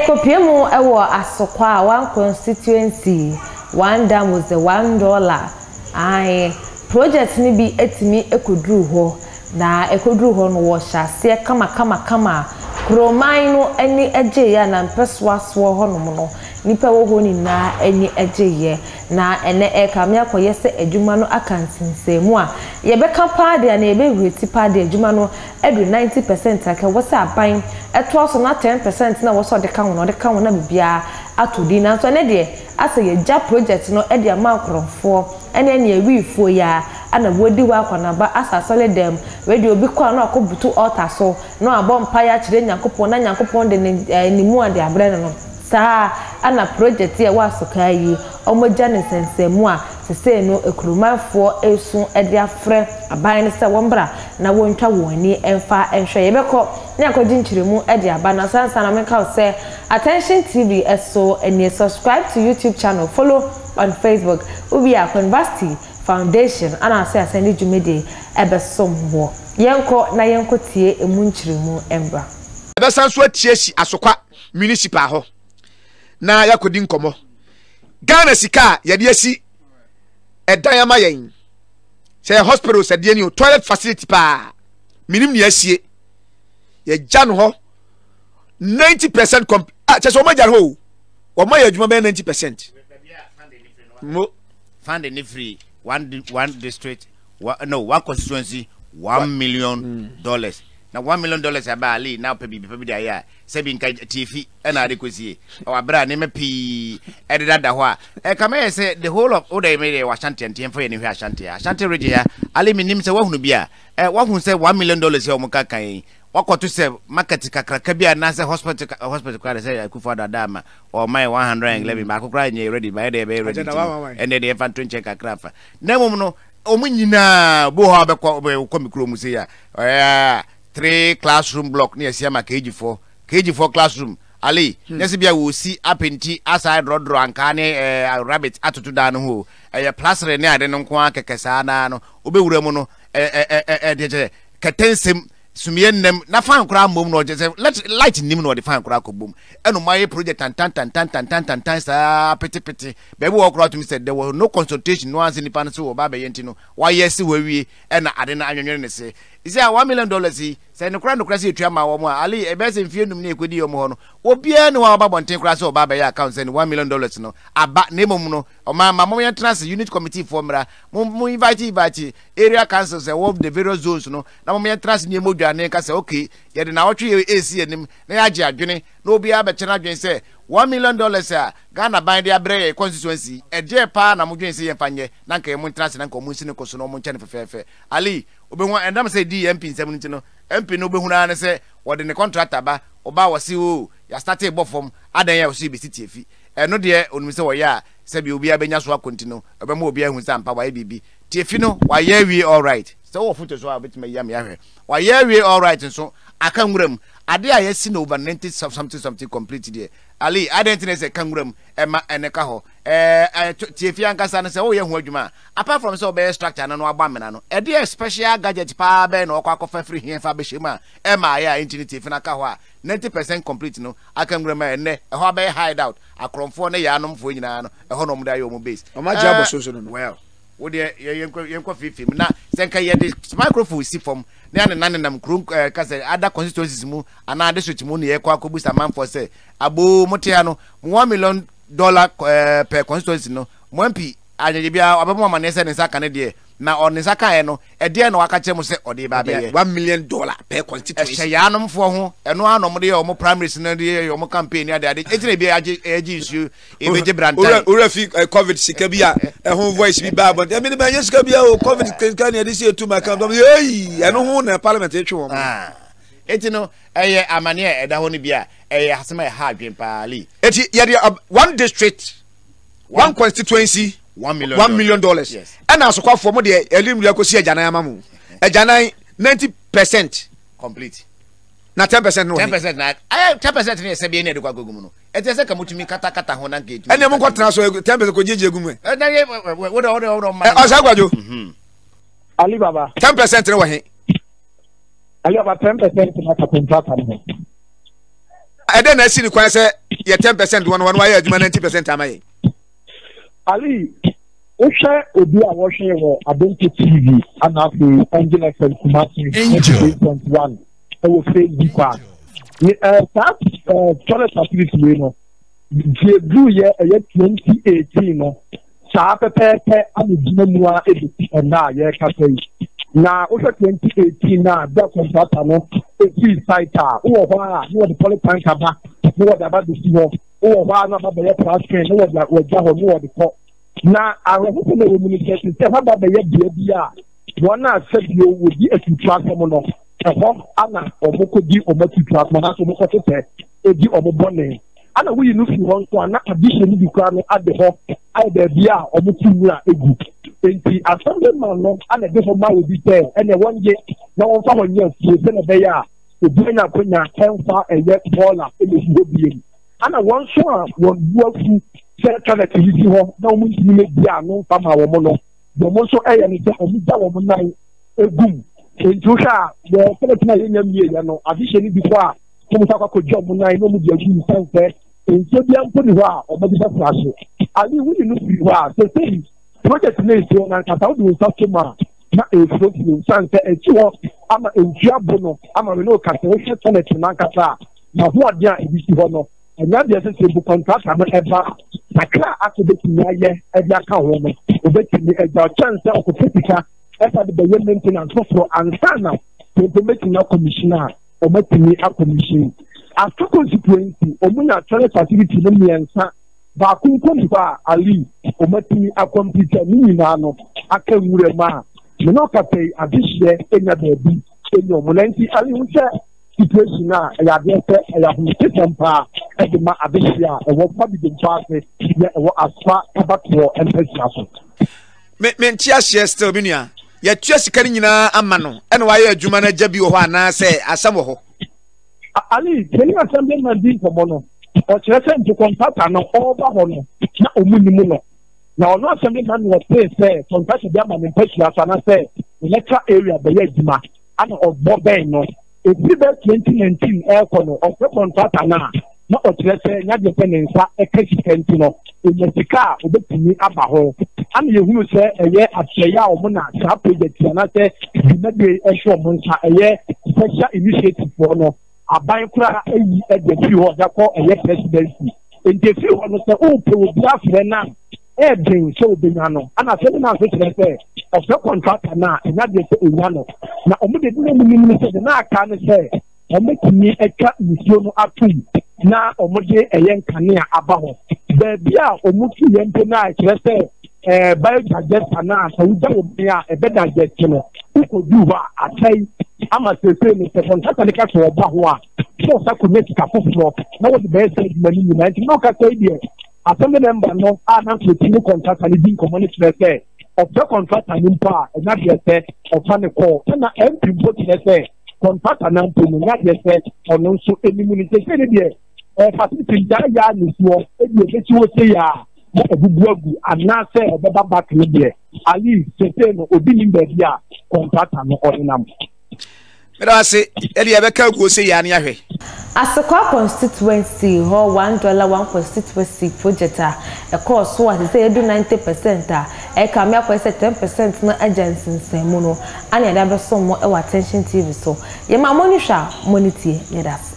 Yɛkɔpue mu wɔ Asokwa one constituency, one dam with $1. Ae, project no bi tumi kɔduruu hɔ, na ɛkɔduruu hɔ no wɔhyɛ aseɛ kamakamakama. Kuroman no ani gyeeɛ a na mpɛsoa soɔ hɔnom no, nnipa a ɛwɔ hɔ nyinaa ani gyeeɛ. Na ɛnnɛ ɛrekame akɔyɛ sɛ adwuma no aka nsensɛnmu a, yɛbɛka paa deɛ anaa yɛbɛhuriti paa deɛ adwuma no aduru 90% a, anka ɛwɔ sɛ aban toa so na 10% no a ɛwɔ sɛ ɔde ka ho no, ɔde ka ho na biribiara atɔ din. Nanso ɛnnɛ deɛ, asɛ yɛagya project no de ama akorɔmfoɔ ne ɛne awiifoɔ yi ara na wɔredi hɔ akɔnaba asɛ asɔre dɛm. Wei deɛ obi kɔ a na wakɔbutu altar so na wabɔ mpaeɛ akyerɛ Nyankopɔn na Nyankopɔn de ne eh, ne mu ade abrɛ no no. Saa ara na project yi a ɛwɔ Asokaa yi, wɔagya no nsɛnsɛnmu a sesei no Akurumanfoɔ resu de afrɛ aban no sɛ wɔmmra na wɔntwa wɔn ani mfa nhwɛ. Yɛbɛkɔ na yɛakɔgye nkyerɛmu de aba. Nanso ansa na menka wo sɛ Attention TV so nie, subscribe to YouTube channel, follow on Facebook. Wowie a, Konvasti Foundation anaasɛ Asɛnde Dwumadie ɛbɛsom woɔ. Yɛnkɔ na yɛnkɔtie ɛmu nkyerɛmu mmra. Yɛbɛsan nso atie asi Asokwa Municipal hɔ na yɛakɔdi nkɔmmɔ. Ghana sika a yɛde asi ɛdan ama yɛn, sɛ yɛ hospital sɛ deɛ ni o, toilet facility paa, menim nea asie. Yɛgya no hɔ 90% comp ah, kyɛ sɛ wɔn agya no hɔ o, wɔn ayɛ adwuma bɛyɛ 90%. Mo. Fund ne firi one district one, no one constituency $1 million. Na $1 million aba ali na ɔpɛ biribi pa bi de ayɛ a, sɛbi nka tiefi ɛna ade kɔsie ɛwɔ abere a nneɛma pii ɛdeda hɔ a ɛka mɛyɛ sɛ the whole of wodɛ meyɛ wɔ Ashanti nti yɛmfa yɛn hwɛ Ashanti Ashanti region ya. Ali, menim sɛ woahunu bi a ɛ woahunu sɛ $1 million a wɔn ka kan yi wakɔto sɛ market kakraka bi anaasɛ hospital hospital koraa de sɛ Akufo Addo ada ama ɔman 111 baako koraa nyɛ ready bayɛ dɛ ɛbɛyɛ ready nti ɛnɛ deɛ yɛmfa nto nkyɛn kakra fa. Na mmom no wɔn nyinaa bi wɔ hɔ a bɛkɔ bɛkɔ mi kurom sɛ ya ɛɛ three classroom block ne yɛsi ama KG foɔ KG foɔ classroom ali nyɛ sɛ bia wɔsi apenti asa drɔdrɔ ankaa ne ɛɛ rabbit atoto dan no ho o, ɛyɛ plasere ne ade no nko ara kɛkɛ saa naa no wobɛwura mu no ɛɛ ɛɛ ɛɛ deɛ kyɛ kɛtɛ nsɛm sumiɛ nnam na fan koraa mmom na ɔkyɛ sɛ light nim na ɔde fan koraa kɔ bom ɛna ɔmo ayɛ project tantantantantantantantan saa petepete baabi wɔ koraa tumi sɛ there was no consultation no anse nipa no so wɔ ba abɛyɛ nti no wayɛ si hɔ awie ɛna ade no anwɛnwɛne ne se sɛ a $1 million yi sɛ nokora nokora sɛ etua ma wɔn a ali ɛbɛyɛ sɛ mfie 5 ne ekodi wɔn hɔ no obiara ne hɔ a ɔba bɔnten koraa sɛ ɔba abɛyɛ account sɛ ne $1 million no aba. Na emom no ɔman ma mo yɛn tena ase, unit committee foɔ mmra, mo invite area councils ɛwɔ the various zones no na mo yɛn tena ase ne emu dwa ne nka sɛ okay, yɛde na awɔtwe yɛ esi anim na yɛagye adwene na obiara bɛkyɛ n'adwene sɛ $1 million a Ghana ban de abrɛ yɛ constituency, ɛdeɛ paa na mo dwene sɛ yɛmfa nyɛ na nka yɛn mo ntena ase na nka ɔmo nsi ne kɔ so na ɔmo nkyɛ no fɛfɛɛfɛ. Ali, obehu ɛnam sɛ di MP nsɛm no nti no, MP no obehu naa ne sɛ wɔde ne contractor ba, ɔba wɔse o yɛastate bɔ fam adan a wɔso yɛbɛsi tiefi. Ɛno deɛ onim sɛ wɔyɛ a sɛbi obiara bɛnya so akɔ nti no ɛbɛma obiara ahu sɛ ampa wayɛ biribi. Tiefi no wayɛ awie all right, sɛ wowɔ photo so a wobɛtumi ayi ama yɛahwɛ. Wayɛ awie all right nso aka nwura mu ade a yɛasi no over 90 something something complete deɛ Ali, adɛn nti na ɛsɛ ka nwura mu ɛma ɛne ka hɔ ɛɛ tiefi ankasa no sɛ woyɛ ho adwuma a, apart from sɛ wobɛyɛ structure no na wabɔ amena no, ɛdeɛ special gadget paa bɛyɛ na wɔkɔ akɔfa firi he fa bɛhyɛ mu a ɛma ayɛ a ɛnti no tiefi no aka hɔ a 90% complete no aka nwura mu a ɛnnɛ ɛhɔ abɛyɛ hide out akorɔmfoɔ ne yaanomfoɔ nyinaa no ɛhɔ na wɔde ayɛ wɔn base. Wɔn agye abɔ so nso no. Well, wo deɛ yɛnkɔ fiifii mu na sɛ nka yɛde microphone si fam na yɛne nanenam kuro ɛɛ kasɛ ada constituencies mu anaa district mu na yɛkɔ akɔbusa amanfoɔ sɛ aboo mo te ha no mo $1 million per constituency no mo MP anyagye biara wabɛbɔ mo amaneɛ sɛ ne nsa ka ne deɛ na ɔne nsa kaeɛ no ɛdeɛ na waka kyerɛ mo sɛ ɔde ba abɛyɛ. $1 million per constituency. Ɛhyɛ yaanomfoɔ ho ɛno ara na wɔde yɛ wɔn primaries no de yɛ wɔn campaign ne ade ade eti na ebi agye ɛgye nsuo ebegye brantan. Owura fi COVID sika bi a ɛho voice bi ba abɔnten ɛmi ni ma nye sika bi a o COVID sika ni ɛde si etu ma kan dɔm yɛyi ɛno ho na parliament etwe wɔn. Ah. Eti no ɛyɛ amaneɛ a ɛda hɔ no bi a ɛyɛ asɛm a ɛha adwene paa li. Eti yɛde one district one constituency $1 million $1 million ɛna asokwafoɔ mo deɛ yɛde mu akɔsi agyanan ama mo agyanan 90% complete na 10% no wɔ 10% na ayɛ 10% no yɛ sɛ bi ɛna ɛde kɔ akɔgu mu no ɛte sɛ ka motumi katakata ho na nka ɛtumi ɛnna mo nkɔtena so 10% kɔ gyegye gu mu ɛ ɛna yɛ wode wode wode ɔma ɔsɛ akwadwo. Ali Baba. 10% no wɔ he? Ali Baba, 10% na ka contractor no ho. Ɛdɛn na asi ne kwan sɛ yɛ 10% wɔn wɔn wayɛ adwuma 90% ama yɛn. Ali, wohwɛ obi a wɔhwɛ wɔ Adonko TV ana afei Angel FM Kumasi 98.1 ɛwɔ Facebook a ne ɛɛ saa ɛɛ toilet facility wei no deɛ duru yɛ ɛyɛ 2018 no saa pɛpɛɛpɛ ana gyina mu a ebesi ɛnna a yɛrekasa yi na wohwɛ 2018 na bɛ kɔntrata no efiri site a wowɔ hɔ a na wɔde polytank aba na wɔde aba besi hɔ wowɔ hɔ a na aba bɛyɛ plastering na wɔde wɔgya hɔ na wɔde kɔ na awerɛhosɛm a ɛwɔ mu no sɛ sɛ hɔ aba bɛyɛ bea bi a wɔn a sɛbio wɔdi atutu asɛm no ɛhɔ ana wɔn kɔdi wɔn atutu asɛm anaasɛ wɔn kɔtetɛ edi wɔn bɔne ana woyi no fi hɔ nso a na adehye no bi koraa no ade hɔ ayɛ baabi a wɔn ti nwura egu nti assemblyman no ana ɛde hɔ ma obi sɛ ɛnna wɔn gye na wɔn fa hɔ nyɛ afuo sɛnɛ ɛbɛyɛ a obi anya akonya ɛnfa ɛyɛ bɔɔla ɛna esi hɔ biem ana wɔn nso a wɔn bu afu sɛ toilet yi si hɔ na wɔn ntumi mɛ bi ano nfa ma wɔn no wɔn nso ɛyɛ no sɛ wɔn gya wɔn nan egum nti wohwɛ a wɔ toilet na yɛnya mie yɛ no adehyɛ no bi kɔ a wɔn nsa akɔ akɔgya wɔn nan na wɔn de agu nsan sɛ nsuo bi mpo ni hɔ a wɔn de bɛfra so ali wuyi no firi hɔ a sɛsɛyi project no esi hɔ nankasa wode wo nsa so mu a na efurofuro nsan sɛ esi hɔ ama nsuo abo no ama wei na okasa wohwɛ toilet no nankasa a n'ahoɔden a ebi si hɔ no ɛnyɛ adeɛ sɛ sɛ mpo kɔntrata no ɛba kakra a aka obetumi ayɛ ɛde aka ho no obetumi agya ɔkyɛn sɛ ɔkɔpɛ sika ɛfa de bɛyɛ maintenance foforɔ ansa na mpo betumi akɔmihyin a wɔatumi akɔmihyin afa constituency wɔn nya toilet facility no mmiɛnsa baako mpo ni hɔ a ali wɔatumi akɔmpita ne nyinaa no aka nwura mu a me ne ɔkasa yi adehyeɛ nya baabi ɛnya wɔn na nti ali ho sɛ situation a ɛyɛ adeɛ sɛ ɛyɛ ahometesɛm paa ɛde ma adehyeɛ a ɛwɔ fa bidompa ase yɛ ɛwɔ afa abatoɔ mpasua so. Me mente aseɛ still me nua yɛtua sika no nyinaa ama no ɛna wayɛ adwuma no agya bi wɔ hɔ anaasɛ asɛm wɔ hɔ. Ali yɛne assemblyman di nkɔmmɔ no ɔkyerɛ sɛ nti kɔntata no ɔreba hɔ no na ɔmu nim no na ɔno assemblyman no ɔtee sɛ kɔntata bi ama ne mpasua so anaasɛ electoral area bɛyɛ adwuma ana ɔbɔ bɛn no ɛfiri bɛɛ 2019 ɛrekɔ no ɔfrɛ kɔntrata no a na ɔkyerɛ sɛ nyadeɛ sɛ ne nsa ɛka sika nti no ɔnya sika a ɔbɛtumi aba ho ana yɛhunu sɛ ɛyɛ asɛeɛ a ɔmo na saa project anaasɛ dwumadie ɛhyɛ ɔmo nsa ɛyɛ special initiative foɔ no aban koraa ayi ɛde afiri hɔ ɔde akɔ ɛyɛ presidency nti efiri hɔ no sɛ ɔɔpɛ obi afrɛ no a ɛyɛ den sɛ obenya no ɛna asɛm no nso kyerɛ sɛ ɔfrɛ kɔntrata no a ɛnya deɛ sɛ onya no na wɔn de de mu nim no sɛ de na aka ne sɛ wɔbɛtumi atwa nsuo no atom na wɔde ɛyɛ nkanea aba hɔ baabi a wɔn tu yɛn mpo no a ɛkyerɛ sɛ ɛɛ biodigester no a sɛ wogya wɔ mu a ɛbɛ digest no wokɔduu hɔ a asɛe ama seesei no sɛ kɔntrata no ka sɛ ɔba ho a sɛ ɔsa kɔnya sika foforɔ na wɔde bɛyɛ sɛ adwuma no nyinaa nti na ɔkasa yi deɛ Assembly member no a na nka ɔtumi ne kɔntrata no di nkɔmmɔ no kyerɛ sɛ ɔfrɛ kɔntrata no mpo a ɛnya deɛ sɛ ɔfa ne kɔɔ ɛna MP mpo kyerɛ sɛ kɔntrata no mpo no nya deɛ sɛ ɔno nso anim no sɛsɛ ne deɛ ɛɛ facility gyaa yaa ne soɔ ebi ebesi hɔ sɛ yaa na abubu agu anaasɛ ɔbɛba back no deɛ ali sɛsɛ no obi nim baabi a kɔntrata no ɔdenam. Meda ase, ɛde yɛbɛka aguo sɛ yɛa ne ahwɛ. Asokwa Constituency hɔ One Dollar One Constituency project a ɛkɔɔ so a seesei adu 90 percent a ɛrekame akɔyɛ sɛ 10 percent no agya nsensanmu no ana yɛde abɛsom mo wɔ Attention TV so. Yɛma mo ani hwɛ a mo ani tie. Yɛda ase.